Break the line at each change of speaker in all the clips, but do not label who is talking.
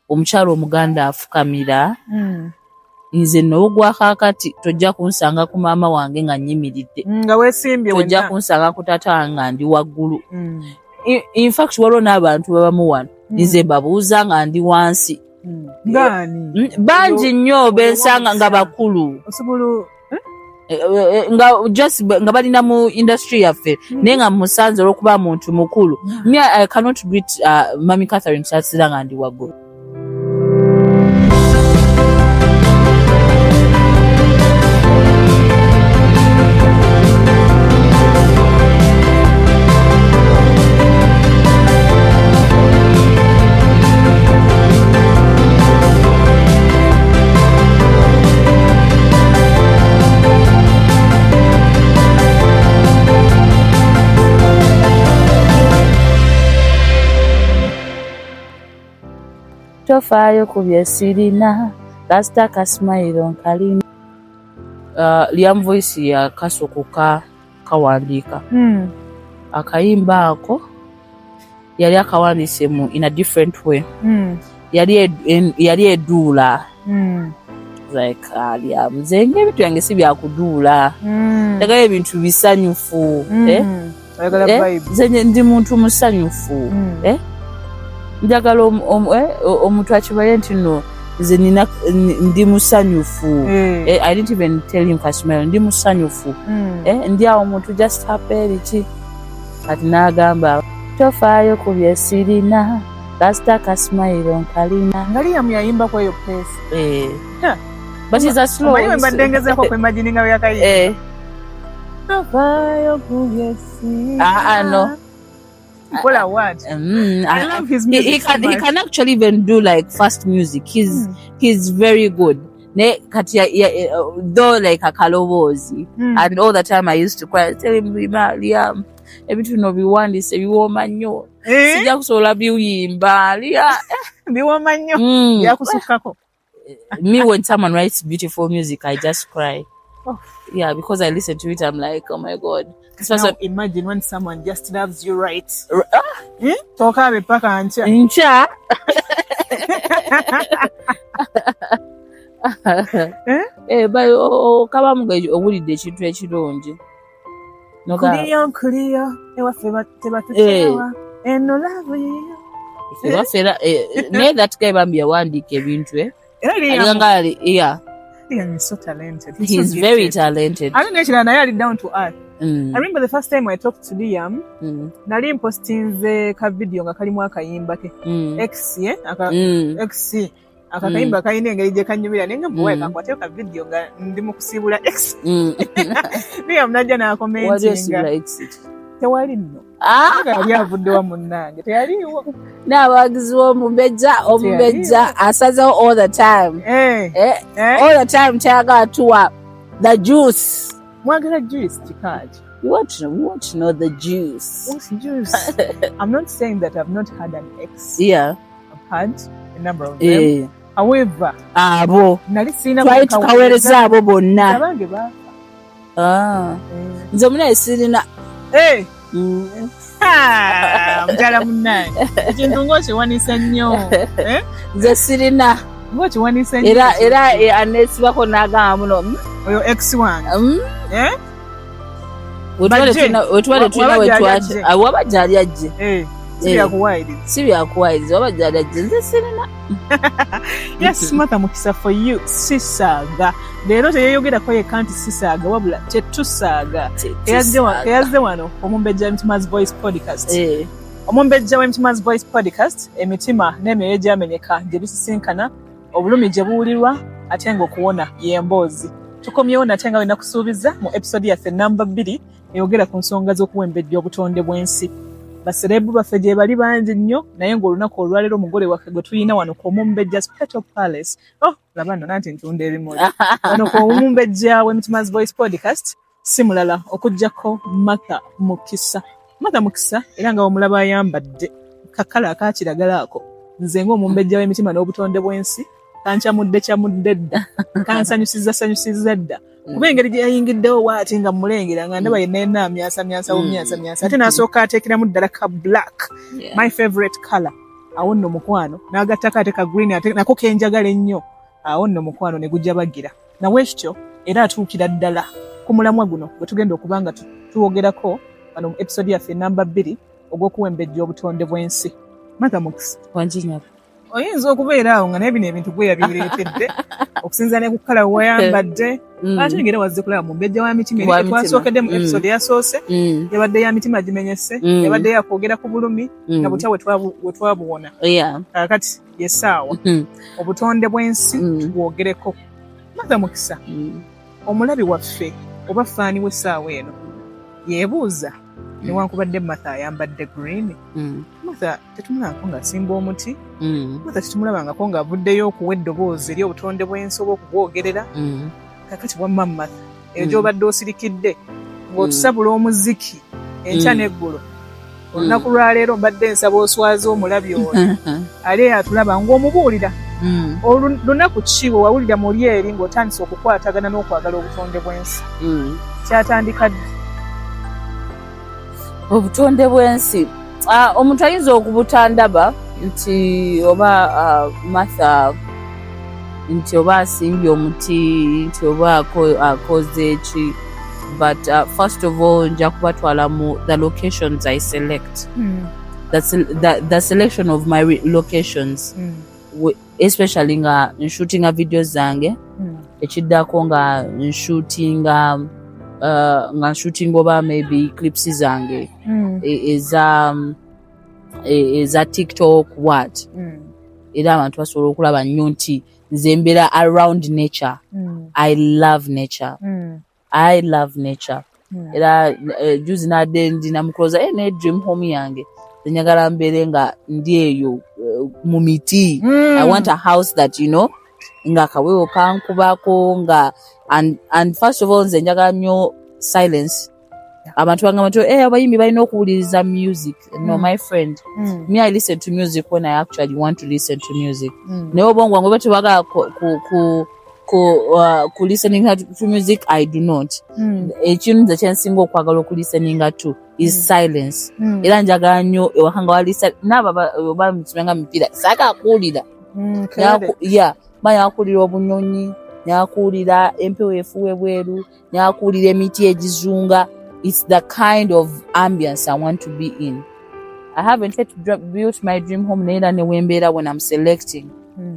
Omukyala Omuganda afukamira. Nze nowogwakakati tojja kunsanga ku maama wange nga nyimiridde.
Nga weesimbye.
Tojja
wenna.
Kunsanga ku taata wange nga ndi waggulu. In fact waliwo n'abantu babamu wano, nze mbabuuza nga ndi wansi.
Ngaani?
Bangi nnyo bensanga nga bakulu.
Osobola
Nga just nga balina mu industry yaffe, naye nga musanze olwokuba muntu mukulu. Me, I cannot greet Mami Catherine Saasira nga ndi waggulu. Tofaayo ku byesirina, kasita kasmile nkalina. Liam Voice yakasukuka kawandiika akayimba ako, yali akawandiise mu in a different way. Yali eduula. Like, Liam, nze ngaebintu byange si byakuduula. Njagala ebintu bisanyufu, eh?
Oyagala
Eh,
vibe.
Nze ndi muntu musanyufu. Eh? Njagala omuntu akibaye nti no, nze nina ndi musanyufu. Eh, I didn't even tell him kasmile, ndi musanyufu. Eh, ndi awo omuntu just happy eriki. Kati n'agamba, tofaayo ku byesirina, kasita kasmile nkalina.
Nga Liam yayimbako eyo peesa.
Eh.
Huh.
But he's a slow
Omanyi we mbadde ngezeeko okwimagininga bwe yakayimba.
Eh.
Tofaayo ku byesirina.
Ah, ah, no.
Kola what? I love his music
He
so
can, he
much.
can actually even do like fast music. He's very good. Ne kati though like akaloboozi, and all the time I used to cry, tell him, "Liam, ebintu bino biwandiise biwooma nnyo."
Eh?
Sijja kusobola biyimba, Liam.
Biwooma nnyo. Byakusukkako.
Me, when someone writes beautiful music, I just cry.
Oh.
Yeah, because I listen to it, I'm like, "Oh my God, this
Now
person."
imagine when someone just loves you, right?
Ah!
Eh? Tokaabe paka nkya.
Nkya.
Eh?
Eh, but okabamu nga owulidde ekintu ekirungi.
Kuliyo nkuliyo ewaffe tebatukyawa eno love yiyo.
Ewaffe era naye that guy bambi yawandiika ebintu, eh?
Era Liam,
Alinganga ali, yeah.
Liam is so talented. He's,
He's
so
very
gifted.
talented.
Ate n'ekirala naye ali down to earth. I remember the first time I talked to Liam, nali mpostinze ka video nga kalimu akayimba ke. X, ye? Aka, X. Akakayimba kalina engeri gye kanyumira naye nga mbuwaye kankwateyo ka video nga ndi mu kusiibula X. Liam najja
Wali
n'akomentinga.
osiibula exit?
Tewali nno.
Ah!
Nga yali avudde wa munnange teyaliiwo.
N'abawagizi b'omumbejja, omumbejja asazeho all the time.
Eh,
Eh,
eh.
all the time tayagala tuwa the juice.
Mwagala juice kika ki?
We want to know the juice.
What's juice? I'm not saying that I've not had an ex. I've had a number of them. However,
Abo
nali sirina
twali tukaweereza abo bonna.
Abange baafa.
Ah. Nze munaye sirina.
Eh, ha, mukyala munnange ekintu ng'okiwanisa nnyo. Eh?
Nze sirina.
Ng'okiwanisa nnyo.
Era aneesibako n'agamba muno,
Oyo ex wange. Eh?
Wetwale
Bajje.
Wetwale tulina
Waba gyali
wetwate.
ajje.
Ah, waba gyali ajje.
Eh, si
Eh.
byakuwaayiriza.
Si byakuwaayiriza, waba gyali ajje, nze sirina.
Yes, Martha Mukisa for you, sisaaga. Leero teyeeyogerako yekka nti sisaaga, wabula tetusaaga. Eyazze wano Omumbejja w'Emitima's Voice Podcast. Omumbejja w'Emitima's Voice Podcast, emitima n'emyoyo egyamenyeka gye bisisinkana, obulumi gye buwulirwa, ate ng'okuwona y'emboozi. Tukomyewo nate nga bwe nakusuubiza mu episode yaffe namba 2 eyogera ku nsonga z'okuwembejja obutonde bw'ensi. Baserebu baffe gye bali bangi nnyo, naye ng'olunaku olwaleero omugole waffe gwe tulina wano ku Omumbejja's Petal Palace. Oh, laba nno nanti ntunda ebimuli. Wano ku Omumbejja w'Emitima's Voice Podcast si mulala okuggyako Martha Mukisa. Martha Mukisa era nga omulaba ayambadde kakala akakiragala ako, nze ng'omumbejja w'emitima n'obutonde bw'ensi kankyamudde kyamudde dda, kansanyusiza sanyusiza dda, kuba engeri gye yayingiddewo waati nga mulengera nga ndaba yenna yenna amyansa myansa bumyansa myansa, ate n'asooka ateekeramu ddala ka black, my favorite color. Awo nno mukwano n'agattako ate ka green, ate nako kenjagala ennyo. Awo nno mukwano ne gujja bagira nawe ekityo, era atuukira ddala ku mulamwa guno gwe tugenda okuba nga tuwogerako wano mu episode yaffe enamba 2, ogw'okuwembejja obutonde bw'ensi. Martha Mukisa,
Wanjinyako.
oyinza okubeera awo nga naye bino ebintu gwe yabireetedde, okusinziira ne ku color wayambadde. Ate ngera wazze kulaba mumbejja wa mitima.
Wa
eri
mitima.
Twasookedde mu episode eyasoose, yabadde ya mitima gimenyese, yabadde yakwogera ku bulumi nga butya we twabuwona. Kaakati yessaawa obutonde bw'ensi tubwogereko. Martha Mukisa, omulabi waffe oba fan w'essaawa eno yeebuuza, newankubadde Martha ayambadde green, Martha tetumulabako ng'asimba omuti, Martha tetumulabangako ng'avuddeyo okuwa eddoboozi eri obutonde bw'ensi oba okubwogerera. Kakati wamma Martha, eyo gy'obadde osirikidde ng'otusabula omuziki enkya n'eggulo, olunaku lwaleero mbadde nsaba oswaze omulabi oyo ali atulaba ng'omubuulira lunaku ki we wawulira muli eri ng'otandise okukwatagana n'okwagala obutonde bw'ensi. Kyatandika ddi?
Obutonde bw'ensi, omuntu ayinza okubutandaba nti oba Martha nti oba asimbye omuti, nti oba akoze ki, but first of all nja kubatwala mu the locations I select. The selection of my locations, especially nga nshootinga videos zange, ekiddako nga nshootinga oba maybe clips zange eza TikTok, what, era abantu basobola okulaba nnyo nti nze mbeera around nature. I love nature. I love nature. Era juzi nadde ndina mukuloza ne dream home yange, njagala mbeere nga ndi eyo mu miti. I want a house that nga kawewo kankubako nga and first of all nze njagala nnyo silence. Abantu bagamba nti abayimbi balina okuwuliriza music. No, my friend, me, I listen to music when I actually want to listen to music. Naye obwongo bwange oba tebagala ku listening to music, I do not. Ekintu nze kyensinga okwagala okulisteninga to is silence. Era njagala nnyo ewaka nga wali naabo oba mukimenga mipiira, saagala kuwulira. Ya ba yakuwulira obunyonyi, nyakuwulira empewo efuwa ebweru, nyakuwulira emiti egizunga. It's the kind of ambience I want to be in. I haven't yet built my dream home, naye era newembeera, when I'm selecting,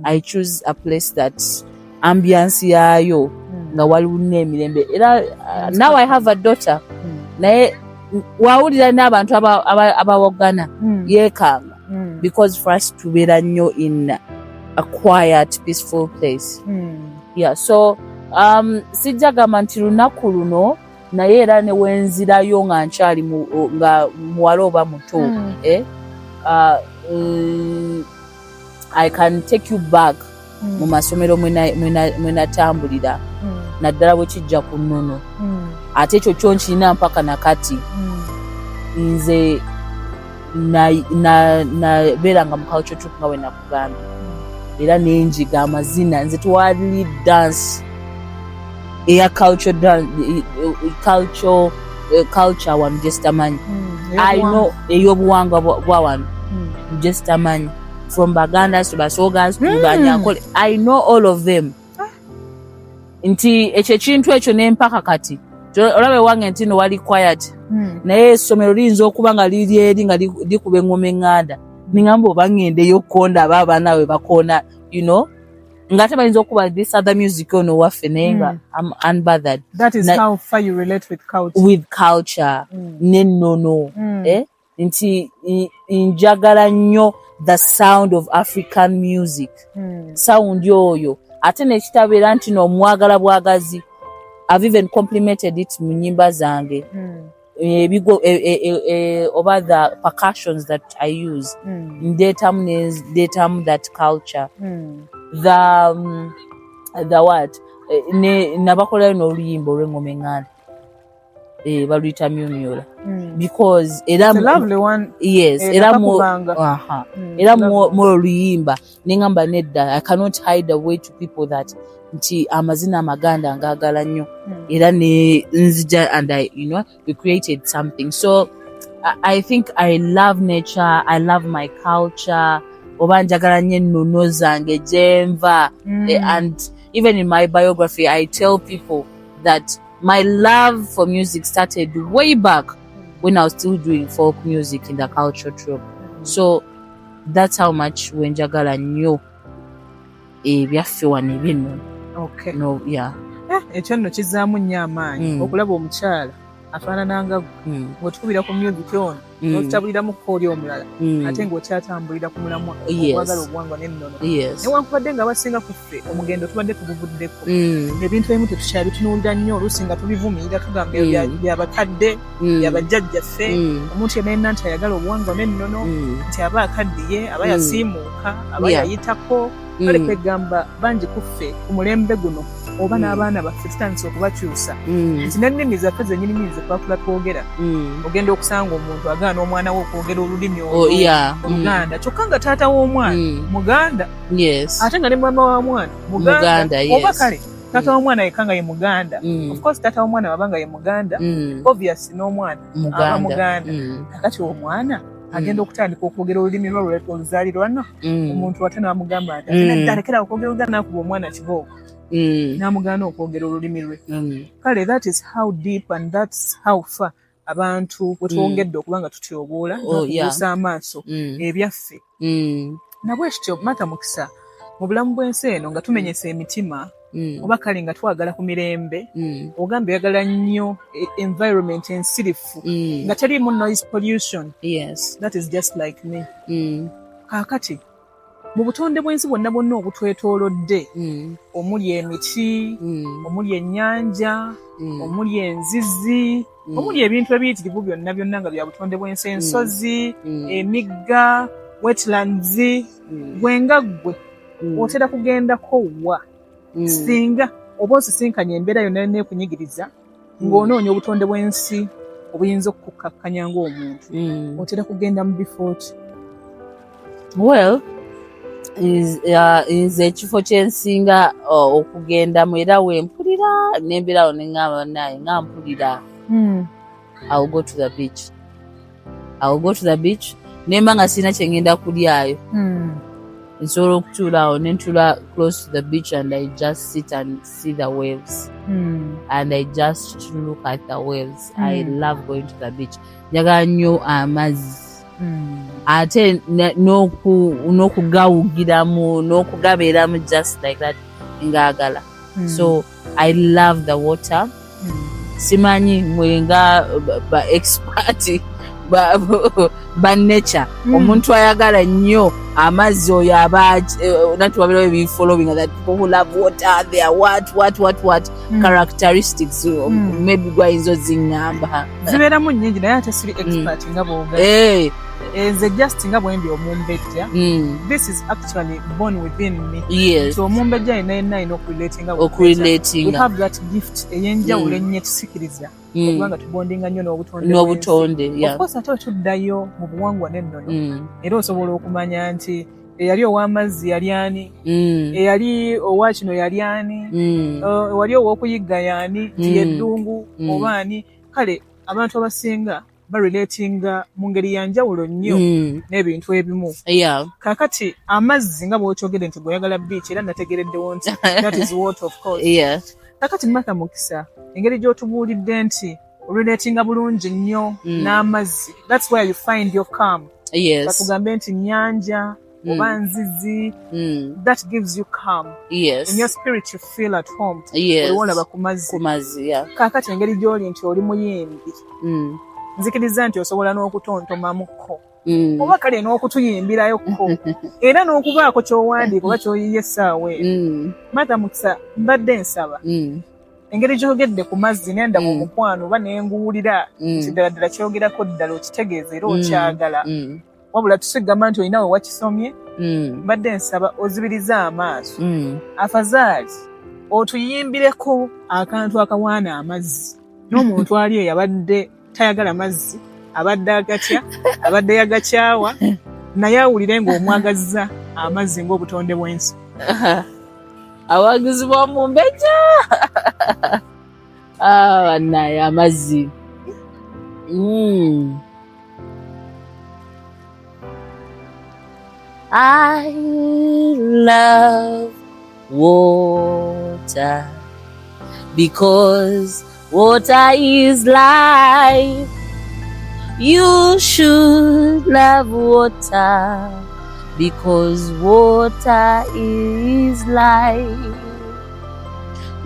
I choose a place that ambience yaayo nga waliwo n'emirembe. Era now I have a daughter, naye wawulira n'abantu abawogana yeekanga, because for us tubeera nnyo in a quiet, peaceful place. Yeah, so sijja gamba nti lunaku luno, naye era ne wenzirayo nga nkyali nga muwala oba muto, I can take you back mu masomero mwe natambulira, naddala bwe kijja ku nnono. Ate ekyo kyo nkirina mpaka nakati. Nze nabeeranga mu culture troop nga bwe nakugambye, era nenjiga amazina. Nze twali dance eya culture culture wano gyesitamanyi. I know ey'obuwangwa bwa wano gyesitamanyi, from Bagandas to Basogas to Banyankole, I know all of them. Nti ekyo ekintu ekyo nempaka kati olaba ewange nti no wali quiet, naye essomero liyinza okuba nga liri eri nga likuba eŋŋoma eŋŋanda, niŋamba oba ŋŋendeyo okukonda aba abaana bwe bakoona, ng'ate bayinza okuba this other music ono waffe, naye nga I'm unbothered.
That is how far you relate with culture.
With culture n'ennono. Nti njagala nnyo the sound of African music, sound oyo, ate nekitabeera nti nomwagala bwagazi. I've even complimented it mu nnyimba zange, ebigo oba the percussions that I use, ndeetamu ndeetamu that culture. The what, ne nabakolayo n'oluyimba olw'engoma eŋŋanda, baluyita Myumyula, because era
It's a lovely one.
Yes, era mu
nakakubanga.
Aha. Era
lovely.
Mu oluyimba neŋŋamba nedda, I cannot hide away to people that nti amazina amaganda ngaagala nnyo. Era ne nzija and I, we created something. So I think I love nature, I love my culture. Oba njagala nnyo ennono zange gyenva. And even in my biography I tell people that my love for music started way back when I was still doing folk music in the culture troupe. So that's how much wenjagala nnyo ebyaffe wano ebyennono. No, yeah.
Ekyo nno kizzaamu nnyo amaanyi okulaba omukyala afaanana nga ggwe ng'otukubira ku music ono, n'otutabuliramu oli omulala, ate ng'okyatambulira ku mulamwa okwagala obuwangwa n'ennono, newankubadde nga abasinga ku ffe omugendo tubadde tuguvuddeko. Ebintu ebimu tetukyabitunuulira nnyo, oluusi nga tubivumirira, tugamba ebyo byabakadde, byabajjajjaffe. Omuntu yenna yenna nti ayagala obuwangwa n'ennono, nti aba akaddiye, aba yasiimuuka, aba yayitako. Kale kwegamba bangi ku ffe ku mulembe guno oba n'abaana baffe tutandise okubakyusa nti n'ennimi zaffe zennyini ze twakula twogera, ogenda okusanga omuntu agaana omwana we okwogera olulimi olwo Oluganda, kyokka nga taata w'omwana Muganda, ate nga ne maama wa mwana Muganda.
Muganda,
Oba
yes.
kale taata w'omwana yekka nga ye Muganda. Of course taata w'omwana baba nga ye Muganda, obvious n'omwana aba
Muganda.
Muganda. Kakati omwana agenda okutandika okwogera olulimi lwe oluzaalirwana, omuntu ate n'amugamba nti ate nedda, alekera okwogera Oluganda, n'akuba omwana kibooko, n'amugaana okwogera olulimi lwe. Kale that is how deep and that's how far abantu bwe twongedde okuba nga tutyoboola n'okubuusa amaaso ebyaffe. Nabwe kityo, Martha Mukisa, mu bulamu bw'ensi eno nga tumenyesa emitima, oba kale nga twagala ku mirembe, ogamba oyagala nnyo environment ensirifu nga teriimu noise pollution. That is just like me. Kaakati mu butonde bw'ensi bwonna bwonna obutwetoolodde, omuli emiti, omuli ennyanja, omuli enzizi, omuli ebintu ebiyitirivu byonna byonna nga bya butonde bw'ensi, ensozi, emigga, wetlands, gwe nga ggwe otera kugendako wa singa oba osisinkanye embeera yonna yonna ekunyigiriza ng'onoonya obutonde bw'ensi obuyinza okukukkakkanya ng'omuntu? Otera kugenda mu bifo ki?
Well, nze ekifo kyensinga okugendamu era wempulira nembeerawo neŋŋamba naye nga mpulira, I will go to the beach. I will go to the beach nemba nga sirina kyengenda kulyayo, nsobola okutuula awo nentuula close to the beach and I just sit and see the waves and I just look at the waves. I love going to the beach. Njagala nnyo amazzi, ate n'okugawugiramu n'okugabeeramu, just like that, ngaagala. So I love the water. Simanyi mwe nga ba expert ba nature, omuntu ayagala nnyo amazzi oyo aba nanti wabeerawo ebifollowing that people who love water, they are what, what, what, what characteristics? Maybe gwayinza oziŋŋamba.
Zibeeramu nnyingi, naye ate siri expert nga bw'oga. Nze just nga bwe ndi omumbejja, this is actually born within me. So omumbejja yenna yenna alina okurelatinga with nature. We
Okurelatinga.
have that gift ey'enjawulo ennyo etusikiriza okuba nga tubondinga nnyo n'obutonde bw'ensi.
N'obutonde, yeah.
Of course ate wetuddayo mu buwangwa n'ennono, era osobola okumanya nti eyali ow'amazzi yali ani, eyali owa kino yali ani, ewali ow'okuyigga yaani, nti yeddungu oba ani. Kale abantu abasinga barelatinga mu ngeri ya njawulo nnyo n'ebintu ebimu. Kaakati amazzi nga bw'okyogedde nti gweoyagala beach, era nategereddewo nti that is what, of course. Kaakati Martha Mukisa, engeri gy'otubuulidde nti orelatinga bulungi nnyo n'amazzi, that's where you find your calm. Katugambe nti nnyanja oba nzizi, that gives you calm in your spirit, you feel at home olaba ku mazzi.
Ku mazzi, yeah.
Kaakati engeri gy'oli nti oli muyimbi, nzikiriza nti osobola n'okutontomamukko oba kale n'okutuyimbirayokko era n'okubaako ky'owandiika oba ky'oyiye essaawa eno. Martha Mukisa, mbadde nsaba, engeri gy'ogedde ku mazzi nendaba omukwano oba nenguwulira nti ddala ddala kyogerako ddala okitegeeza era okyagala, wabula tusigamba nti olina we wakisomye, mbadde nsaba ozibirize amaaso, afazaali otuyimbireko akantu akawaana amazzi n'omuntu ali eyo abadde tayagala mazzi, abadde agatya, abadde yagakyawa, naye awulire ng'omwagazza amazzi ng'obutonde bw'ensi.
Awagizi b'omumbejja, ah, bannaye amazzi. I love water because water is life. You should love water because water is life.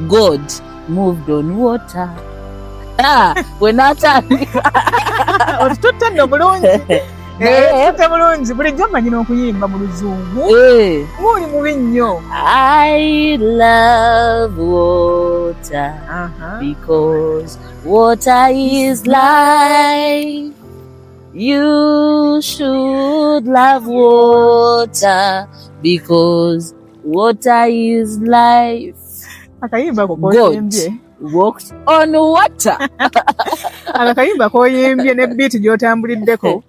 God moved on water. Ah, wenatandika.
Otututte nno bulungi. Tututte bulungi. Bulijjo mmanyi n'okuyimba mu Luzungu. Ng'oli mubi nnyo.
I love water because water is life. You should love water because water is life.
Akayimba ko
God
koyimbye.
walked on water.
Akayimba koyimbye ne beat gy'otambuliddeko.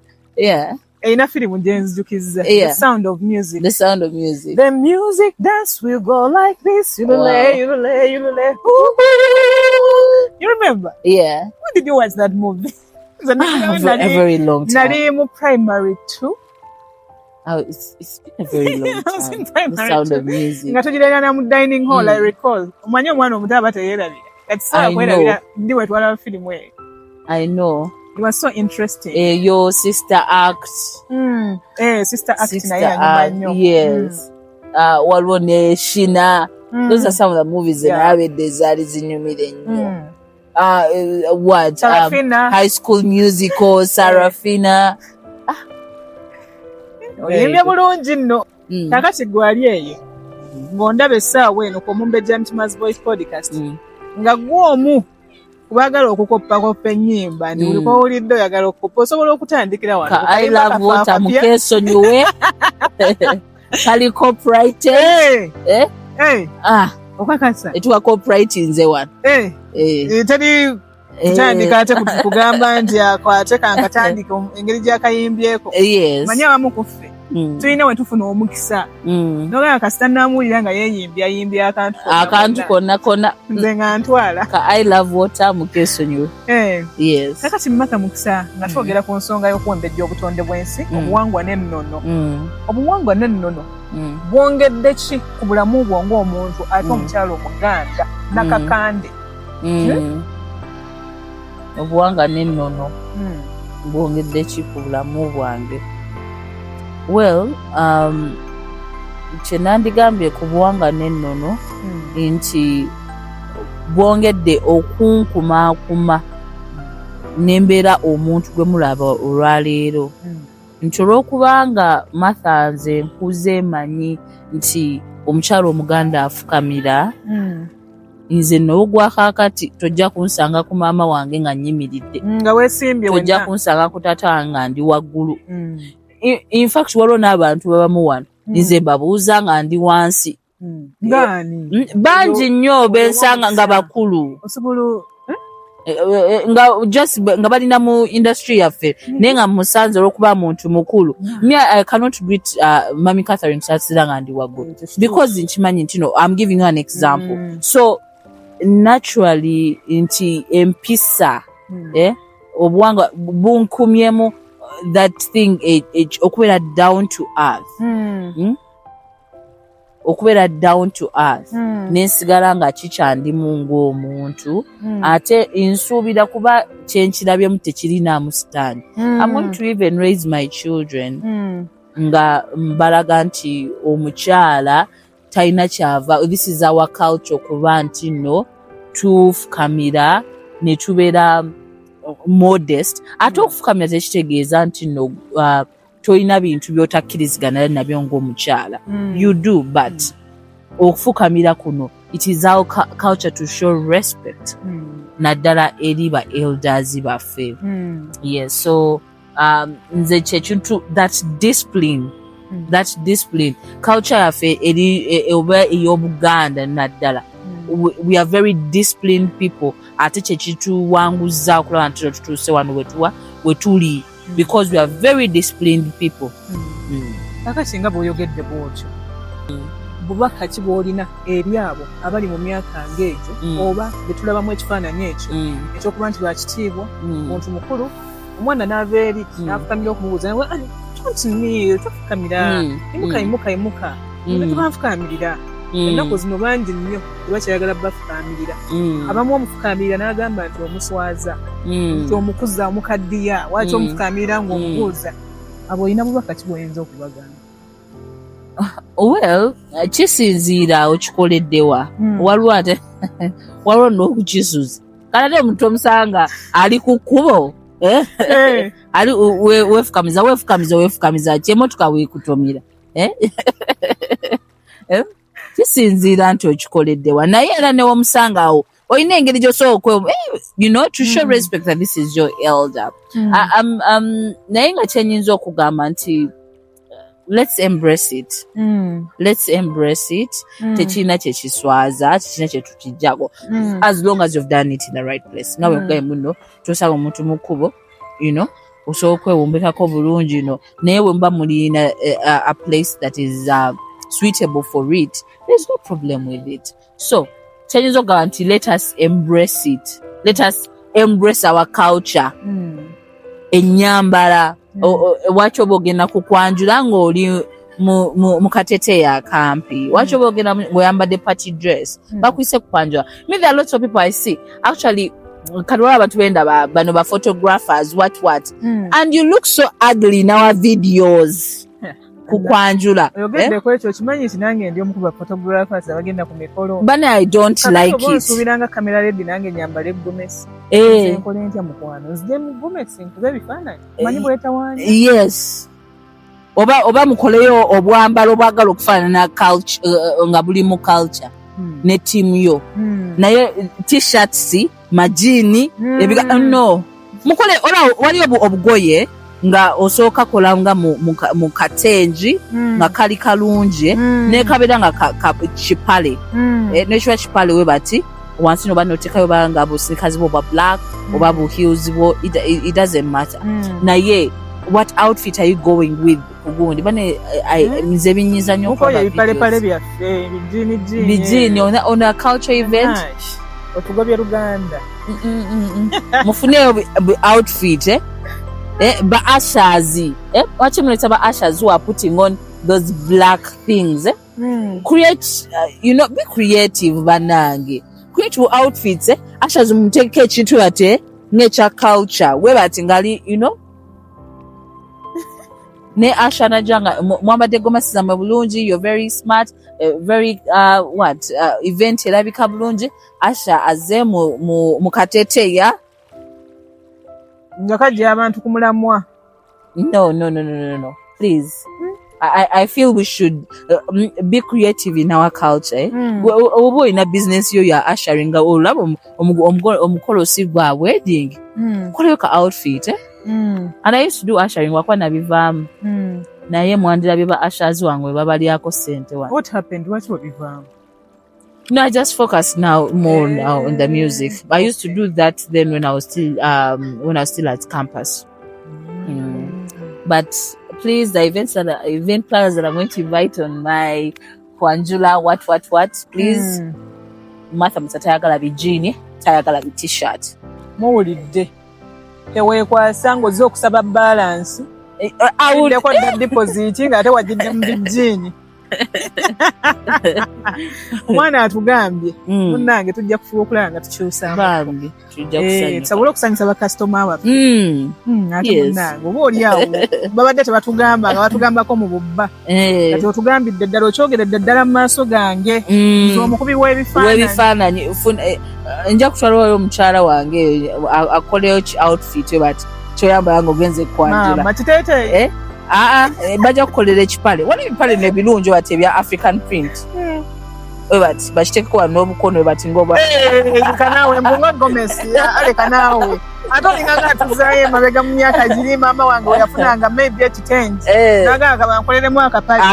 Erina firimu gye nzijukizza. The Sound of Music.
The Sound of Music.
The music dance will go like this. Yulule, yulule, yulule. You remember?
Yeah.
When did you watch that movie?
A very long time.
Nali mu primary 2.
Oh, it's been a very long
I was in
time.
primary
The Sound
2.
of Music.
Nga tugirabira na mu dining hall, I recall. Omanyi omwana omuto aba teyeerabira. Kati sawa
I
kwerabira
know.
ndi we twalaba firimu eyo.
I know.
It was so interesting.
Your Sister Act.
Sister Act
Sister
naye yanyuma
Act,
nnyo.
yes. Waliwo ne Shina. Those are some of the movies enabedde ezaali zinyumira ennyo. What?
Sarafina.
High School Musical, Sarafina.
Oyimbye bulungi nno. Kakati gwe ali eyo ng'ondaba essaawa eno ku Omumbejja Mitima's Voice Podcast, nga gwe omu kubaagala okukoppakoppa ennyimba nti buli kw'owulidde oyagala okukoppa, osobola okutandikira wano.
Ka I love water mukeesonyiwe. Kali copyrighted.
Hey!
Eh?
Hey!
Ah.
Okakasa.
Etuwa copyright nze wano.
Hey! Teri kutandika ate kugamba nti akwate kankatandika engeri gy'akayimbyeko.
Yes.
Manyi abamu ku ffe tulina we tufuna omukisa. N'ogamba kasita naamuwulira nga yeeyimbye ayimbye akantu konna
Akantu
konna.
konna konna.
Nze nga ntwala.
Ka I love water mukeesonyiwe. Yes.
Kakati Martha Mukisa, nga twogera ku nsonga y'okuwembejja obutonde bw'ensi, obuwangwa n'ennono. Obuwangwa n'ennono bwongedde ki ku bulamu bwo ng'omuntu ate omukyala Omuganda nakakande?
Obuwangwa n'ennono bwongedde ki ku bulamu bwange? Well, kye nandigambye ku buwangwa n'ennono nti bwongedde okunkumaakuma n'embeera omuntu gwe mulaba olwaleero. Nti olw'okubanga Martha nze nkuze manyi nti omukyala Omuganda afukamira, nze n'ogwa kaakati tojja kunsanga ku maama wange nga nnyimiridde.
Nga weesimbye
Tojja
wenna.
kunsanga ku taata wange nga ndi waggulu. In fact, waliwo n'abantu babamu wano. Nze mbabuuza nga ndi wansi.
Ngaani?
Bangi nnyo bensanga nga bakulu.
Osobola
Nga just nga balina mu industry yaffe, naye nga musanze olw'okuba muntu mukulu. Me, I cannot greet Mami Catherine Saasira nga ndi waggulu. Because nkimanyi nti no, I'm giving you an example. So naturally nti empisa, obuwangwa bunkumyemu that thing, okubeera down to earth. Okubeera down to earth. Nensigala nga kikyandimu ng'omuntu. Ate nsuubira kuba kyenkirabyemu tekirinaamu sitaani. I'm going to even raise my children nga mbalaga nti omukyala talina kyava. This is our culture kuba nti nno tufukamira ne tubeera modest. Ate okufukamira tekitegeeza nti nno tolina bintu by'otakkirizigana nabyo ng'omukyala. You do, but okufukamira kuno, it is our culture to show respect. Naddala eri ba elders baffe. Yes, so nze kyekintu that discipline, that discipline culture yaffe eri oba ey'Obuganda naddala. We are very disciplined people, ate kyekituwanguza okulaba nti tutuuse wano wetuwa wetuli, because we are very disciplined people.
Kakati nga bw'oyogedde bw'otyo, bubaka ki bw'olina eri abo abali mu myaka ng'egyo oba be tulabamu ekifaananyi ekyo ekyokuba nti bakitiibwa, muntu mukulu, omwana n'ava eri n'afukamira okumubuuza, Don't kneel, tofukamira. Imuka, imuka, imuka. Tebanfukamirira. Ennaku zino bangi nnyo tebakyayagala bafukamirira. Abamu omufukamirira n'agamba nti omuswaza, nti omukuza, omukaddiya. Lwaki omufukamirira ng'omubuuza? Abo olina bubaka ki bw'oyinza okubagamba?
Well, kisinziira okikoleddewa. Waliwo ate waliwo n'okukisuza, kale ate omuntu omusanga ali ku kkubo, eh? Ali weefukamiza, weefukamiza, weefukamiza ki, emotoka weekutomira, eh? Eh? Kisinziira nti okikoleddewa, naye era newomusanga awo olina engeri gy'osobola okwe to show respect that this is your elder. Naye nga kyenyinza okugamba nti let's embrace it. Let's embrace it. Tekirina kyekiswaza, tekirina kyetukijjako, as long as you've done it in the right place, nga bwekugaye muno tosaba omuntu mu kkubo, osobola okwewumbekako bulungi no, naye bwe muba mulina a place that is suitable for it, there's no problem with it. So kyenyinza okugamba nti let us embrace it, let us embrace our culture, ennyambala. Waki oba ogenda kukwanjula ng'oli mu kateteeyi akampi? Waki oba ogenda ng'oyambadde party dress? Bakuyise kukwanjula. Me, there are lots of people I see, actually kati waliwo abantu benda bano ba photographers, what what, and you look so ugly in our videos kukwanjula, eh?
Oyogedde ku ekyo, okimanyi nti nange ndi omu ku ba photographers abagenda ku mikolo?
Bane, I don't like
Oba
it.
onsuubira nga camera ready, nange nyambale egomesi?
Eh.
Nkole ntya, mukwano? Nzije mu gomesi nkube ebifaananyi? Manyi bwetawaanya.
Yes, oba mukoleyo obwambalo obwagala okufaanana culture, nga buli mu culture ne tiimu yo, naye T-shirts, majiini, no mukole ola wali obugoye nga osooka kola nga mu katengi nga kali kalungi, nekabeera nga kipale, nekiba kipale we bati wansi noba notekayo oba nga bu sneakers bwo bwa black oba bu heels bwo, it doesn't matter. Naye what outfit are you going with kugundi bane? Nze binyiza nnyo
Mukoye
okulaba
ebipaalepale
videos.
byaffe, bijiini jiini.
Bijiini on a culture event.
Otugobye Luganda.
Mufuneyo outfit, eh? Eh, ba ushers, eh? Waki muleta ba ushers who are putting on those black things, eh? Create, be creative, banange, create outfits, eh? Ushers muteeke ekintu ate ng'ekya culture we bati ngali, ne usher najja nga mwambadde gomasi zammwe bulungi, you're very smart, very what, event erabika bulungi, usher azze mu kateteya.
Nga kajja abantu ku mulamwa.
No, no, no, no, no, no, please. I feel we should be creative in our culture, eh? Oba olina business yo ya ushering, nga olaba omukolo si gwa wedding, koleyo ka outfit, eh? And I used to do ushering, wakuba nabivaamu, naye mwandirabye ba ushers wange we babalyako ssente wano.
What happened? Lwaki wabivaamu?
No, I just focus now more now on the music. I used to do that then when I was still at campus. But please, the events that are, event planners that I'm going to invite on my kwanjula, what what what, please, Martha Mukisa tayagala bijiini, tayagala bi T-shirt.
Muwulidde, teweekwasa ng'ozze okusaba balance.
I would
Ddeko dda deposit ng'ate wagidde mu bijiini. Omwana atugambye. Munnange, tujja kufuba okulaba nga tukyusaamu.
Bambi, tujja kusanyuka.
Tusobole okusanyusa bakasitoma baffe. Ate munnange, oba oli awo babadde tebatugamba nga batugambako mu bubba. Kati otugambidde ddala, okyogeredde ddala mu maaso gange. Nze omukubi w'ebifaananyi.
W'ebifaananyi. Nja kutwalayo omukyala wange akoleyo ki outfit we bati kyoyambala nga ogenze kwanjula.
Maama kiteeteeyi.
Eh? Aa, bajja kukolera ekipale, waliwo ebipale nebirungi bati ebya African print we bati bakitekeko wano n'obukono we bati ngaoba
Leka naawe, mbunga gomesi, leka naawe, ate olinganga atuzaayo emabega mu myaka giri maama wange we yafunanga maybe ekitengi, nagamba kabankoleremu akapale.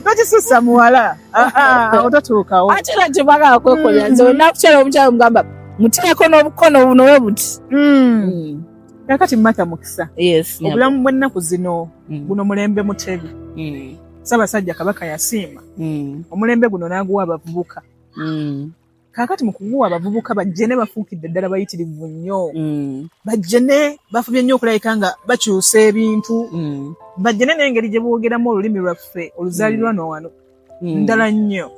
Tokisussa muwala. Ah, ah, awo totuukawo.
Ate era tebagala kwekolera. Nze wenakukyala omukyala mugamba muteeko n'obukono buno we buti.
Kakati Martha Mukisa,
Yes, nyabo.
obulamu bw'ennaku zino, guno mulembe Mutebi. Ssaabasajja Kabaka yasiima omulembe guno n'aguwa abavubuka. Kaakati mu kuguwa abavubuka, bajjene bafuukidde ddala bayitirivu nnyo. Bajjene bafubye nnyo okulabika nga bakyusa ebintu. Bajjene n'engeri gye boogeramu olulimi lwaffe oluzaalirwano wano ndala nnyo.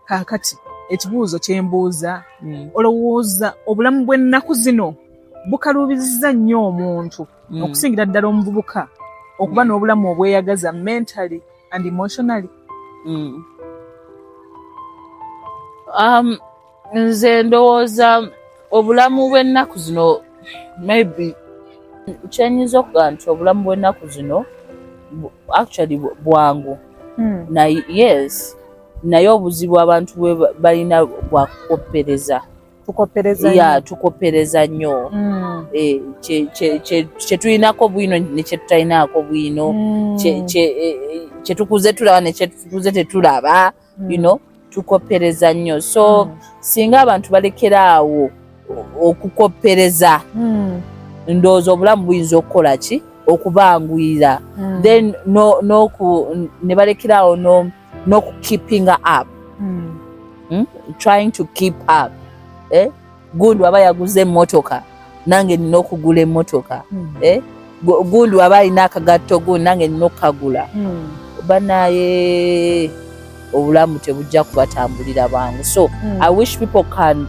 Kaakati ekibuuzo kye mbuuza, olowooza obulamu bw'ennaku zino bukaluubizza nnyo omuntu, okusingira ddala omuvubuka, okuba n'obulamu obweyagaza mentally and emotionally?
Nze ndowooza obulamu bw'ennaku zino, maybe kyenyinza okugamba nti obulamu bw'ennaku zino actually bwangu. Naye yes, naye obuzibu abantu bwe balina bwa kukoppereza.
Tukoppereza.
Ya, tukoppereza nnyo. Eh, kye tulinako bwino ne kye tutalinaako bwino, kye tukuze tulaba ne kye tukuze tetulaba, tukoppereza nnyo. So singa abantu balekera awo okukoppereza, ndowooza obulamu buyinza okukola ki, okubanguyira. Then no noku ne balekera awo no n'okukeepinga up, Trying to keep up, eh? Gundi waba yaguze emmotoka, nange nina okugula emmotoka. Eh? Gundi waba alina akagatto gundi, nange nina okukagula. Banaye obulamu tebujja kubatambulira bangu. So I wish people can,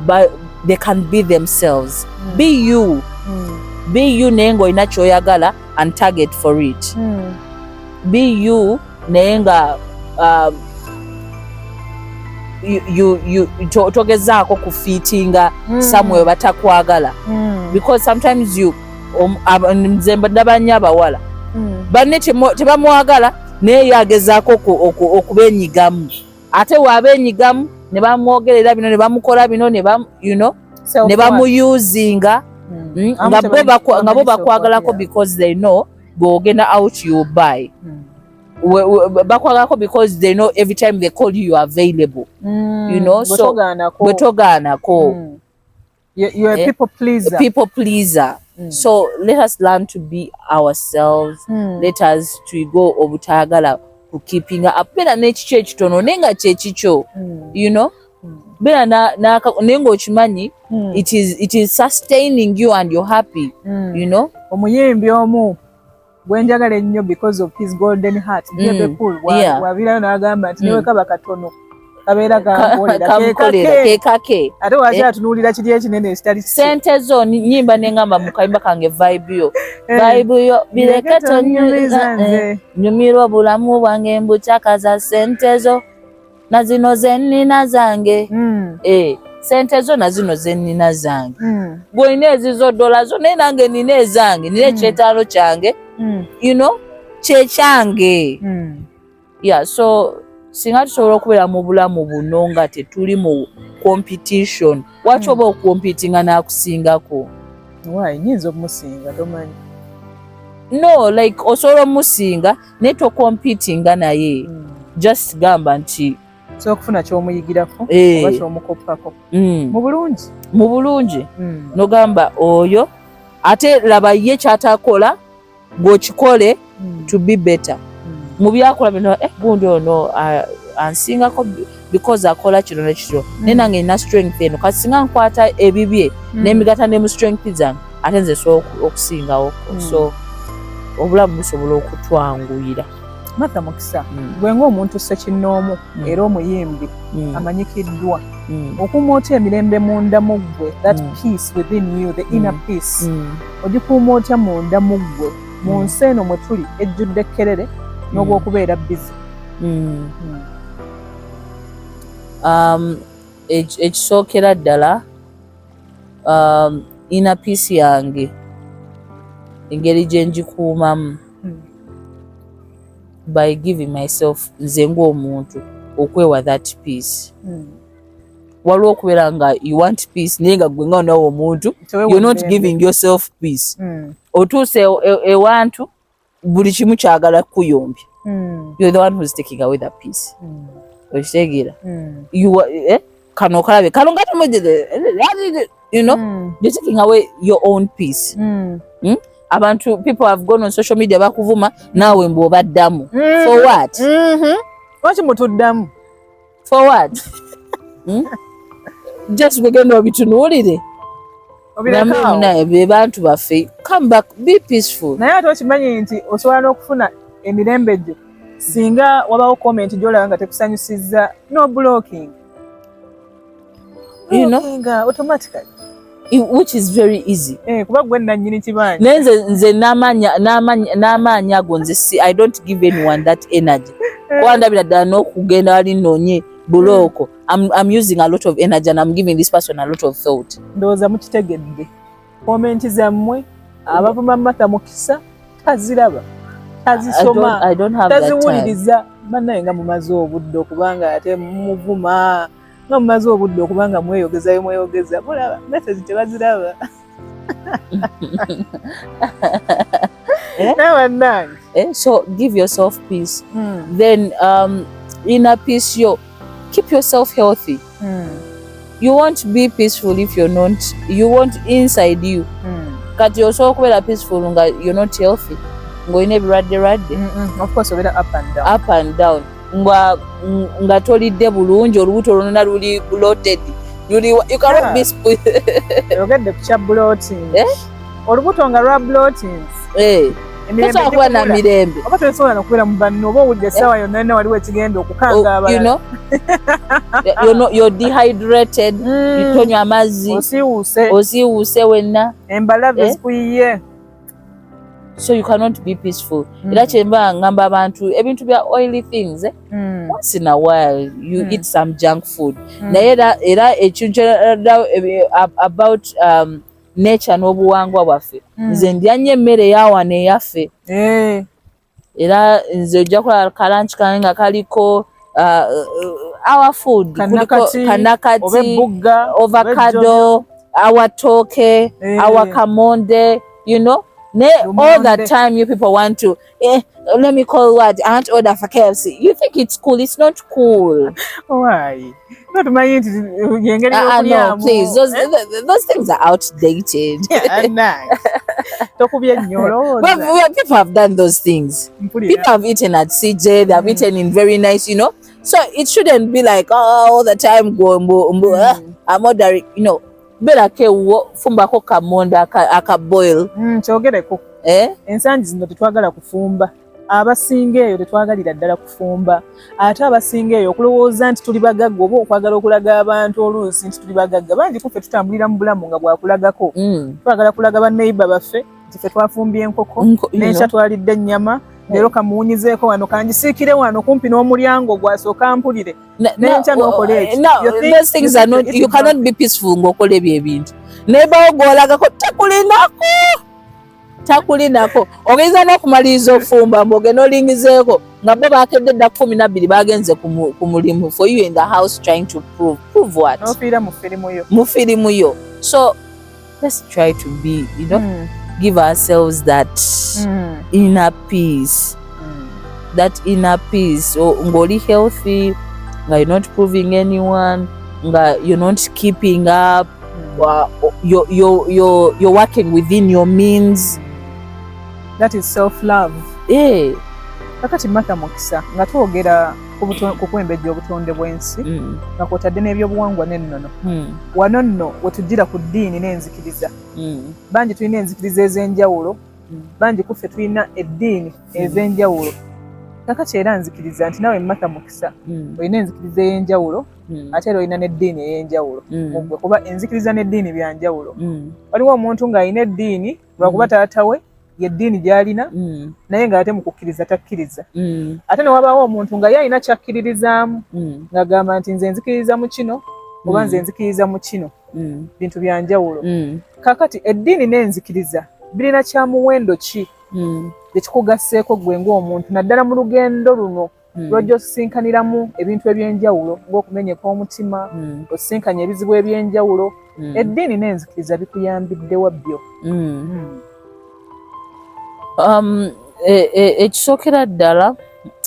but they can be themselves. Be you. Be you, naye ng'olina ky'oyagala and target for it. Be you, naye nga you togezaako kufiitinga somewhere batakwagala, because sometimes you nze ndaba nnyo abawala banne tebamwagala, naye ye agezaako okubenyigamu, ate waabenyigamu ne bamwogerera bino, ne bamukola bino, ne bam, ne bamuyuzinga, nga bo bakwagalako because they know bw'ogenda out you buy. Bakwagalako because they know every time they call you, you are available, so bwe togaanako.
You are a people pleaser.
People pleaser. So let us learn to be ourselves. Let us tuyigo obutaagala kukeepinga up. Beera n'ekikyo ekitono, naye nga kyekikyo. Beera naye ng'okimanyi it is sustaining you and you're happy.
Omuyimbi omu gwe njagala ennyo because of his golden heart, Bebe Cool, wabirayo n'agamba nti newe kaba katono kabeera kankolera.
Kamukolera kekake.
Ate waki atunuulira kiri ekinene ekitali kikye?
Sente zo nyimba neŋŋamba mu kayimba kange, vibe yo, vibe yo bireke,
tonyumiza
tonyumiza
nze.
Nyumirwa obulamu bwange, mbukyakaza sente zo na zino zennina zange. Eh, sente zo na zino zennina zange. Gwolina ezizo dola zo, naye nange nina ezange, nina ekyetaalo kyange, kyekyange. Yeah, so singa tusobola okubeera mu bulamu buno nga tetuli mu competition, waki oba okompitinga n'akusingako?
Why, nyinza okumusinga, tomanyi.
No, like osobola omusinga naye tokompitinga naye. Just gamba nti
So okufuna ky'omuyigirako oba kyomukoppako mu bulungi.
Mu bulungi. Nogamba oyo ate laba ye kyatakola gw'okikole to be better. Mu byakola bino, gundi ono ansingako because akola kino ne kino, naye nange nina strength eno. Kati singa nkwata ebibye n'emigatta ne mu strength zange, ate nze sobola okusingawo. So obulamu busobola okutwanguyira.
Martha Mukisa, gwe ng'omuntu ssekinnoomu era omuyimbi amanyikiddwa, okuuma otya emirembe munda mu ggwe, that peace within you, the inner peace? Ogikuuma otya munda mu ggwe mu nsi eno mwe tuli ejjudde ekkerere n'obwokubeera busy?
Ekisookera ddala, inner peace yange engeri gye ngikuumamu, by giving myself, nze ng'omuntu, okwewa that peace. Waliwo okubeera nga you want peace, naye nga gwe nga nawe omuntu you're not giving yourself peace. Otuuse ewantu buli kimu kyagala kukuyombya. You're the one who's taking away the peace. Okitegeera? You are, kano kalabe kano nga temujede, you're taking away your own peace. Abantu, people have gone on social media bakuvuma, naawe mbu obaddamu. For what?
Lwaki mutuddamu?
For what? Just gwegenda obitunuulire.
Obirekawo.
Be bantu baffe, come back, be peaceful.
Naye ate okimanyi nti osobola n'okufuna emirembe gyo singa wabawo comment gy'olaba nga tekusanyusizza, no blocking.
You know?
Blocking, automatically.
Which is very easy.
Eh, kuba gwe nannyini kibanja.
Naye nze n'amaanyi ago nze si, I don't give anyone that energy, kuba ndabira ddala n'okugenda wali noonye block, I'm using a lot of energy and I'm giving this person a lot of thought.
Ndowooza mukitegedde, comment zammwe abavuma Martha Mukisa taziraba, tazisoma.
I don't have that time.
Taziwuliriza. Bannaye, nga mumaze obudde okubanga ate muvuma, nga mumaze obudde okubanga mweyogezayo mweyogeza, mulaba message tebaziraba.
Eh?
Naye bannange.
Eh? So give yourself peace. Then inner peace yo, keep yourself healthy. You won't be peaceful if you're not, you won't inside you. Kati osobola okubeera peaceful nga you're not healthy, ng'olina ebirwadde lwadde.
Of course, obeera up and down.
Up and down, nga tolidde bulungi, olubuto lwonna luli bloated, luli, you cannot be
Oyogedde ku kya bloating.
Eh?
Olubuto nga lwa bloating.
Eh,
Emirembe
tosobola kuba na
gikubula.
mirembe.
Oba tosobola nokubeera mu banno, oba owulira essaawa yonna yonna waliwo ekigenda okukanga
Oh,
abalala.
You're dehydrated. Tonywa amazzi.
Osiiwuuse.
Osiiwuuse wenna.
Embalabe
Eh?
zikuyiye.
So you cannot be peaceful. Era kyemba ngamba abantu, ebintu bya oily things, eh? Once in a while you eat some junk food. Naye era ekintu about nature n'obuwangwa bwaffe, nze ndya nnyo emmere eyawano eyaffe.
Eh.
Era nze ojja kulaba ka lunch kange nga kaliko our food, kuliko
Kanakati,
kanakati,
oba ebbugga,
avocado, our tooke,
Eh.
our kamonde. Ne, all the
Lumonde.
time you people want to, let me call what, I want to order for KFC. You think it's cool? It's not cool.
Why? No, tumanyi nti yengeri
No,
y'okulyamu.
please. Those,
Eh?
those things are outdated.
Nice. Tokubye nnyo olowooza.
Well, people have done those things.
Mpulira.
People have eaten at CJ. They have eaten in very nice. So it shouldn't be like, oh, all the time go mbu, mbu, I'm ordering. Beera ewuwo, fumbako kamonde aka boil.
Kyogereko.
Eh?
Ensangi zino tetwagala kufumba. Abasinga eyo tetwagalira ddala kufumba. Ate abasinga eyo okulowooza nti tuli bagagga oba okwagala okulaga abantu oluusi nti tuli bagagga, bangi kuffe tutambulira mu bulamu nga bwakulagako. Twagala kulaga banneighbor baffe nti ffe twafumbye enkoko, n'enkya twalidde ennyama, leero kamuwunyizeeko wano, kanjisiikire wano kumpi n'omulyango gwasooka mpulire. N'enkya n'okola ekyo.
No,
You think-
those things
you
are
think
not,
you're
you
eating
cannot be peaceful ng'okola ebyo ebintu. Neighbor gw'olagako takulinako. Takulinako. Ogeza n'okumaliriza ofumba mbu ogenda olingizeeko nga bo bakedde dda 12, bagenze ku mulimu, for you in the house trying to prove what?
N'ofiira mu firimu yo.
Mu firimu yo. So let's try to be, give ourselves that inner peace. That inner peace. Ng'oli healthy, nga you're not proving anyone, nga you're not keeping up, you're working within your means.
That is self love.
Eh.
Kakati Martha Mukisa, nga twogera ku kwembejja obutonde bw'ensi, nga kwotadde n'ebyobuwangwa n'ennono, wano nno wetujjira ku ddiini n'enzikiriza. Bangi tulina enzikiriza ez'enjawulo, bangi kuffe tulina eddiini ez'enjawulo. Kakati era nzikiriza nti nawe Martha Mukisa olina enzikiriza ey'enjawulo, ate era olina n'eddiini ey'enjawulo mugwe, kuba enzikiriza n'eddiini byanjawulo. Waliwo omuntu ng'alina eddiini lwakuba taata we yeddiini gy'alina, naye ng'ate mu kukkiriza takkiriza. Ate ne wabaawo omuntu nga ye alina kyakkiririzaamu, ng'agamba nti nze nzikiriza mu kino oba nze nzikiriza mu kino. Bintu byanjawulo. Kaakati eddiini n'enzikiriza birina kya muwendo ki ekikugasseeko ggwe ng'omuntu, naddala mu lugendo luno lw'ojja osisinkaniramu ebintu ebyenjawulo ng'okumenyeka omutima, osisinkanya ebizibu ebyenjawulo? Eddiini n'enzikiriza bikuyambiddewa byo?
Ekisookera ddala,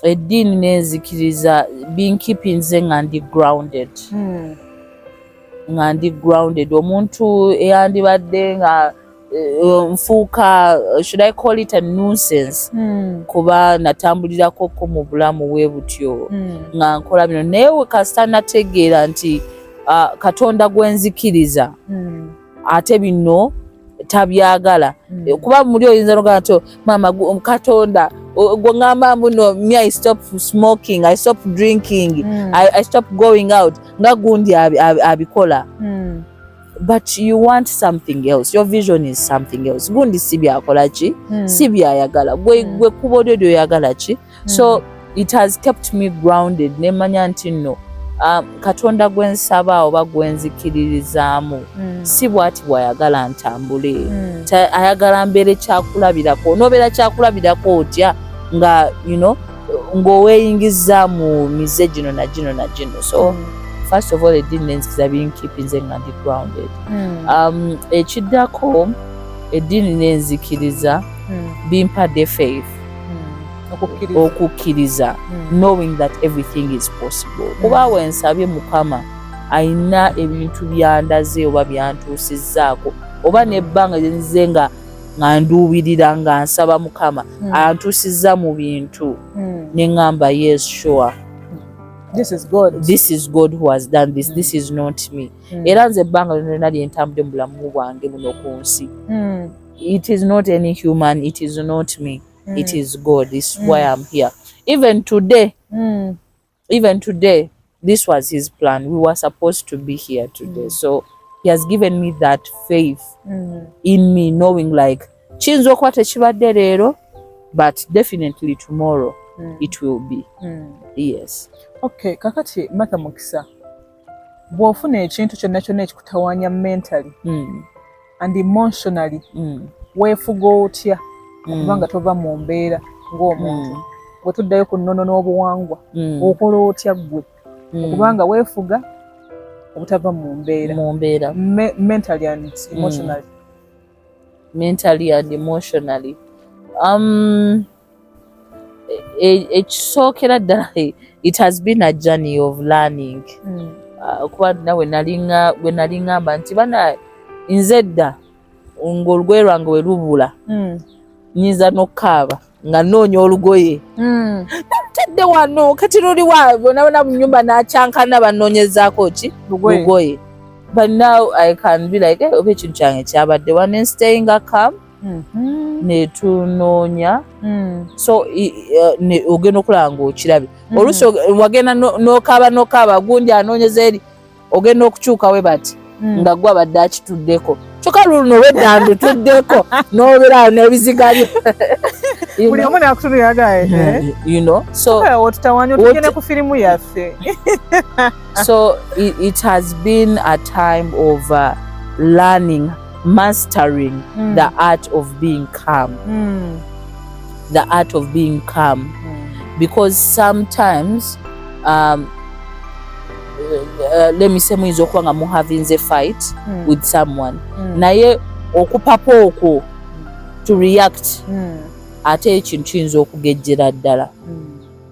eddiini n'enzikiriza binkeepinze nga ndi grounded. Nga ndi grounded, omuntu eyandibadde nga nfuuka, should I call it a nuisance, kuba natambulirako mu bulamu bwe butyo, nga nkola bino, naye we kasita nategeera nti Katonda gwenzikiriza ate bino tabyagala. Kuba muli oyinza nogamba nti, "Mama, Katonda gwe ngamba muno, me, I stop smoking, I stop drinking, I stop going out nga gundi abikola." But you want something else. Your vision is something else. Gundi si byakola ki, si byayagala. Gwe gwe kuba olyo lyoyagala ki. So it has kept me grounded, nemanya nti nno Katonda gwe nsaba oba gwe nzikiririzaamu si bw'ati bw'ayagala ntambule. Ayagala mbeere kyakulabirako. Onoobeera kyakulabirako otya nga ng'oweeyingiza mu mize gino na gino na gino? So first of all, eddiini n'enzikiriza binkeepinze nga ndi grounded. Ekiddako, eddiini n'enzikiriza bimpadde faith.
Okukkiriza.
Okukkiriza, knowing that everything is possible, kuba wensabye Mukama ayina ebintu byandaze oba byantuusizzaako oba nebbanga nzize nga nduubirira nga nsaba Mukama antuusizza mu bintu, neŋŋamba, "Yes, sure."
This is God.
This is God who has done this. This is not me. Era nze ebbanga lyonna lyentambudde mu bulamu bwange buno ku nsi, it is not any human, it is not me, it is God. This is why I'm here even today. Even today, this was his plan. We were supposed to be here today. So he has given me that faith in me, knowing like kiyinza okuba tekibadde leero, but definitely tomorrow it will be. Yes.
Okay, kakati Martha Mukisa, bw'ofuna ekintu kyonna kyonna ekikutawaanya mentally and emotionally, weefuga otya okubanga tova mu mbeera ng'omuntu? Bwe tuddayo ku nnono n'obuwangwa, okola otya ggwe okubanga weefuga obutava mu mbeera?
Mu mbeera.
Mentally and emotionally.
Mentally and emotionally, ekisookera ddala, it has been a journey of learning. Kuba nawe bwe nali ŋŋamba nti bana nze dda ng'olugoye lwange we lubula, nyinza n'okukaaba nga nnoonya olugoye. Tadde wano, kati luliwa? Bonabona mu nyumba nakyankana banoonyezaako ki?
Lugoye.
Lugoye. But now I can be like, "Eh, oba ekintu kyange kyabadde wa?" Nenstayinga calm, netunoonya. So ogenda okulaba ng'okirabye. Oluusi wagenda n'okaaba n'okaaba, gundi anoonyeza eri, ogenda okukyuka we bati nga gwe abadde akituddeko, kyokka luno olwedda ndutuddeko, n'obeera n'ebiziga byo. You
Buli
know?
omu nakutunulira.
So
Otutawanya, otugende ku firimu yaffe.
So it has been a time of learning, mastering the art of being calm, the art of being calm, because sometimes let me say muyinza okuba nga muhavinze fight with someone, naye okupapa okwo to react, ate ekintu kiyinza okugejjera ddala.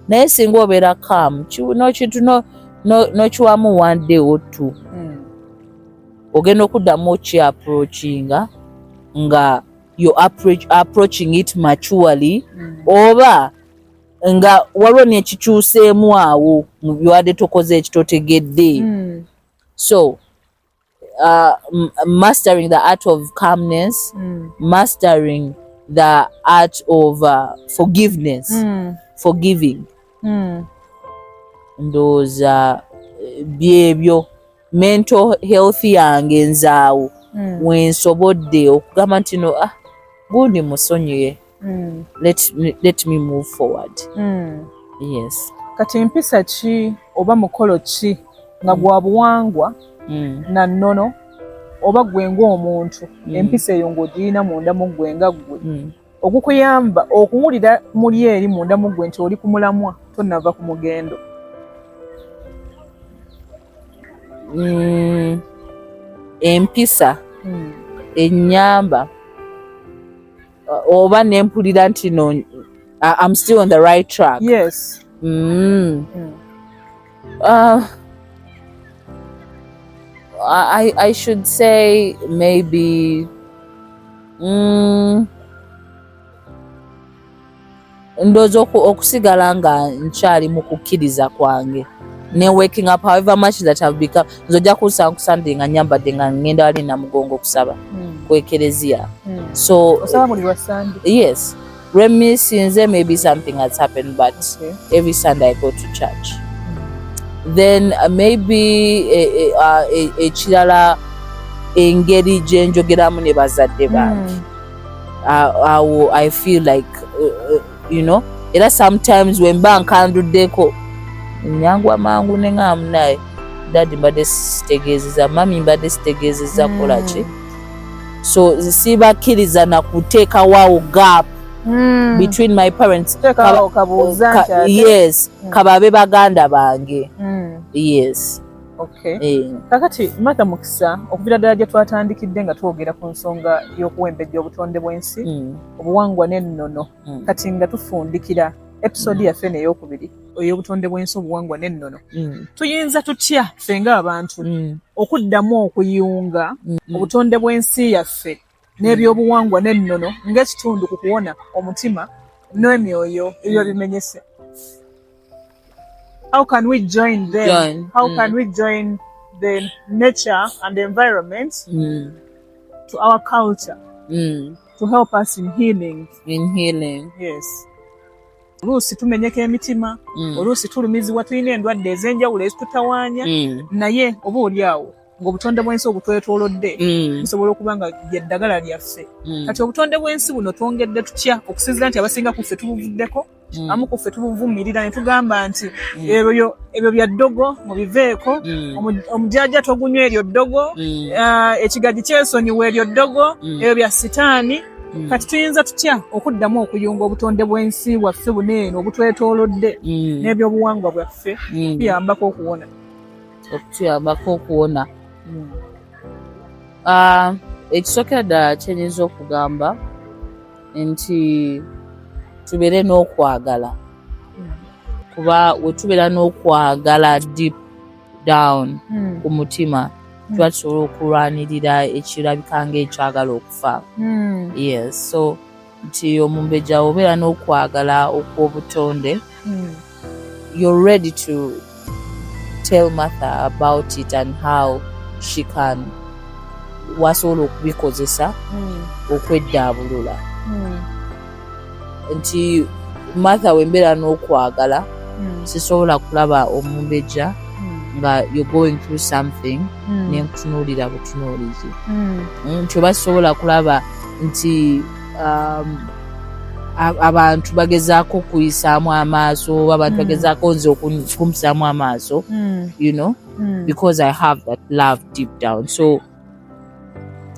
Naye singa obeera calm, n'ekintu n'okiwamu one day or two, ogenda okuddamu okiapproachinga nga you approaching it maturely, oba nga waliwo nekikyuseemu awo mu bywadde tokoze ekitotegedde. So mastering the art of calmness, mastering the art of forgiveness, forgiving, ndowooza byebyo mental health yange nzaawo wensobodde okugamba nti no, ah, gundi musonyiye, let me move forward. Yes.
Kati mpisa ki oba mukolo ki nga gwa buwangwa na nnono, oba gwe ng'omuntu, empisa eyo ng'ogirina munda mu ggwe nga ggwe, ogukuyamba okuwulira muli eri munda mu ggwe nti oli ku mulamwa, tonnava ku mugendo?
Empisa ennyamba oba nempulira nti no, I'm still on the right track?
Yes.
I should say maybe ndowooza okusigala nga nkyali mu kukkiriza kwange. Ne waking up, however much that have become, nze ojja kunsanga ku Sunday nga nyambadde nga ngenda wali Namugongo okusaba ku ekereziya. So
Osaba buli lwa Sande?
Yes, remisinze, maybe something has happened, but every Sunday I go to church. Then maybe ekirala, engeri gye njogeramu ne bazadde bange. Awo I feel like era sometimes wemba nkanduddeko, nyangwa mangu neŋŋamba, "Naye daddy, mbadde sitegeezeza, mummy, mbadde sitegeezeza." Kola ki? So sibakkiriza na kuteekawo gap between my parents.
Teekawo kabuuza nti ate-
Yes, kababe baganda bange. Yes.
Okay.
Eh.
Kakati Martha Mukisa, okuviira ddala gye twatandikidde nga twogera ku nsonga y'okuwembejja obutonde bw'ensi, obuwangwa n'ennono, kati nga tufundikira episode yaffe eno ey'okubiri ey'obutonde bw'ensi, obuwangwa n'ennono, tuyinza tutya ffe ng'abantu okuddamu okuyunga obutonde bw'ensi yaffe n'ebyobuwangwa n'ennono ng'ekitundu ku kuwona omutima n'emyoyo ebyo bimenyese? How can we join them?
Join.
How can we join the nature and the environment to our culture to help us in healing?
In healing.
Yes, oluusi tumenyeka emitima, oluusi tulumizibwa, tulina endwadde ez'enjawulo ezitutawaanya, naye oba oli awo ng'obutonde bw'ensi obutwetoolodde busobola okuba nga lyeddagala lyaffe. Kati obutonde bw'ensi buno twongedde tutya, okusinziira nti abasinga ku ffe tubuvuddeko, amu ku ffe tubuvumirira ne tugamba nti ebyo bya ddogo, mubiveeko, omujaja togunywa, eryo ddogo, ekigagi kyesonyiwa, eryo ddogo, ebyo bya sitaani. Kati tuyinza tutya okuddamu okuyunga obutonde bw'ensi bwaffe buno eno obutwetoolodde n'ebyobuwangwa bwaffe tuyambako okuwona?
Okutuyambako okuwona. Ah, ekisookera ddala kyenyinza okugamba nti tubeere n'okwagala, kuba we tubeera n'okwagala deep down ku mutima, tuba tusobola okulwanirira ekirabika ng'ekyagala okufa. Yes, so nti omumbejja obeera n'okwagala okw'obutonde, you're ready to tell Martha about it and how she can wasobola okubikozesa okweddaabulula. Nti Martha, wembeera n'okwagala, sisobola kulaba omumbejja nga you're going through something nenkutunuulira butunuulizi, nti oba sisobola kulaba nti abantu bagezaako okuyisaamu amaaso, oba abantu bagezaako nze okumpisaamu amaaso, because I have that love deep down. So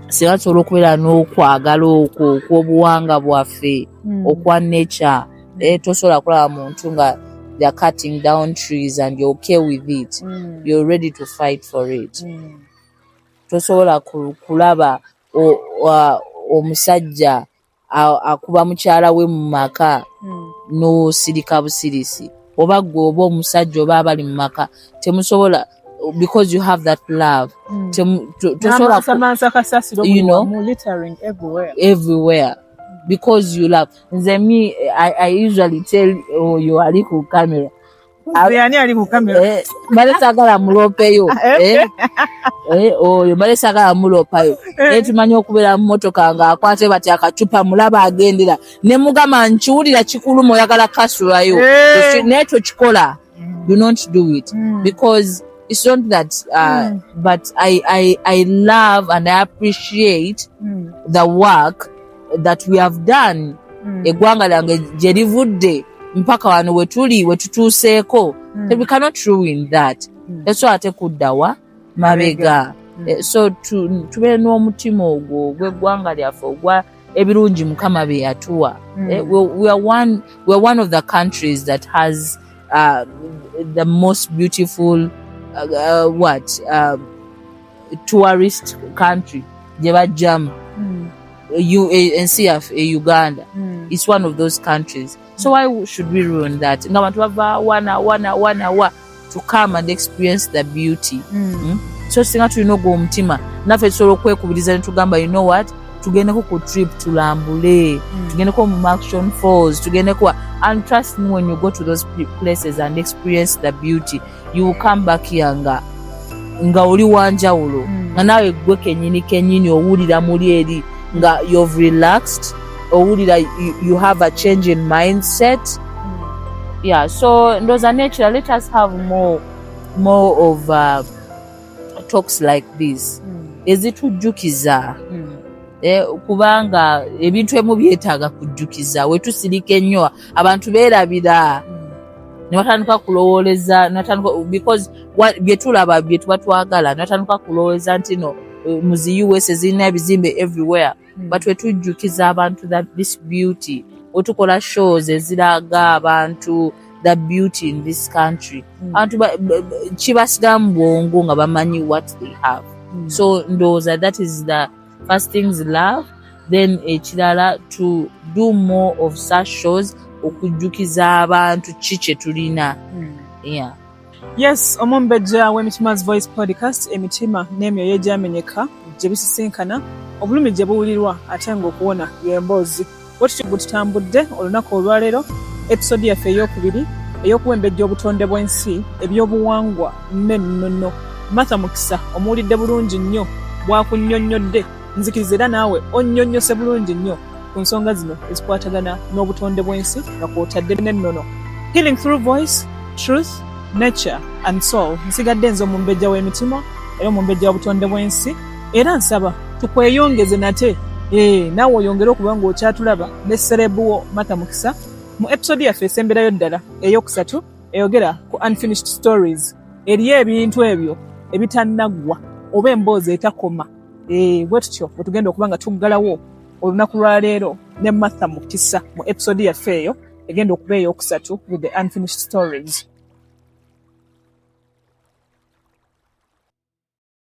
singa tusobola okubeera n'okwagala okwo okw'obuwanga bwaffe, okwa nature, tosobola kulaba muntu nga they're cutting down trees and you're okay with it. You're ready to fight for it. Tosobola kulaba omusajja akuba mukyala we mu maka n'osirika busirisi, oba gwe oba omusajja oba abali mu maka temusobola, because you have that love. Tosobola
N'amansamansa kasasiro
You
buli
know?
wamu, littering everywhere.
Everywhere, because you love. Nze me, I usually tell oyo ali ku camera.
Oyo ani ali ku kamera?
Eh, mbale saagala muloopeyo. Eh, eh, oyo mbale saagala muloopayo, naye tumanyi okubeera mu motoka ng'akwate bati akacupa, mulaba agendera, ne mugamba, "Nkiwulira kikuluma, oyagala kasulayo." Naye tokikola, do not do it, because it's not that, but I love and I appreciate the work that we have done. Eggwanga lyange gye livudde mpaka wano we tuli, we tutuuseeko, we cannot ruin that. Tesobola ate kuddawa mabega. So tubeere n'omutima ogwo ogw'eggwanga lyaffe, ogwa ebirungi Mukama bye yatuwa. We are one of the countries that has the most beautiful what tourist country gye bajjamu. Ensi yaffe e Uganda, it's one of those countries, so why should we ruin that, nga abantu bava wana wana wana wa to come and experience the beauty? So singa tulina ogwo omutima, naffe tusobola okwekubiriza ne tugamba, "You know what, Tugendeko ku trip, tulambule, tugendeko mu Murchison Falls, tugendeko. And trust me, when you go to those places and experience the beauty, you will come back here nga oli wanjawulo, nga naawe gwe kenyini kenyini owulira muli eri nga you've relaxed, owulira you have a change in mindset. Yeah, so ndowooza nekira, let us have more of talks like this ezitujjukiza, kubanga ebintu ebimu byetaaga kujjukiza. Wetusirika ennyo, abantu beerabira ne batandika kulowooleza, ne batandika, because bye tulaba bye tuba twagala, ne batandika kulowooleza nti no, mu zi US ezirina ebizimbe everywhere. But wetujjukiza abantu that this beauty, wetukola shows eziraga abantu the beauty in this country, abantu kibasigala mu bwongo nga bamanyi what they have. So ndowooza that is the first things, love. Then ekirala, to do more of such shows okujjukiza abantu ki kye tulina. Yeah.
Yes, omumbejja w'Emitima's Voice Podcast, emitima n'emyoyo egyamenyeka gye bisisinkana, obulumi gye buwulirwa, ate ng'okuwona y'emboozi. Bwe tutyo bwe tutambudde olunaku olwaleero, episode yaffe eyokubiri ey'okuwembejja obutonde bw'ensi, ebyobuwangwa n'ennono. Martha Mukisa omuwulidde bulungi nnyo bw'akunnyonnyodde. Nzikiriza era naawe onnyonnyose bulungi nnyo ku nsonga zino ezikwatagana n'obutonde bw'ensi nga kw'otadde n'ennono. Healing through voice, truth, nature and soul. Nsigadde nze omumbejja w'emitima era omumbejja w'obutonde bw'ensi, era nsaba tukweyongeze nate, naawe oyongere okuba ng'okyatulaba ne celeb wo Martha Mukisa mu episode yaffe esemberayo ddala eyokusatu eyogera ku unfinished stories. Eriyo ebintu ebyo ebitannaggwa oba emboozi etakoma. Bwe tutyo bwe tugenda okuba nga tuggalawo olunaku lwaleero ne Martha Mukisa mu episode yaffe eyo egenda okuba eyokusatu with the unfinished stories.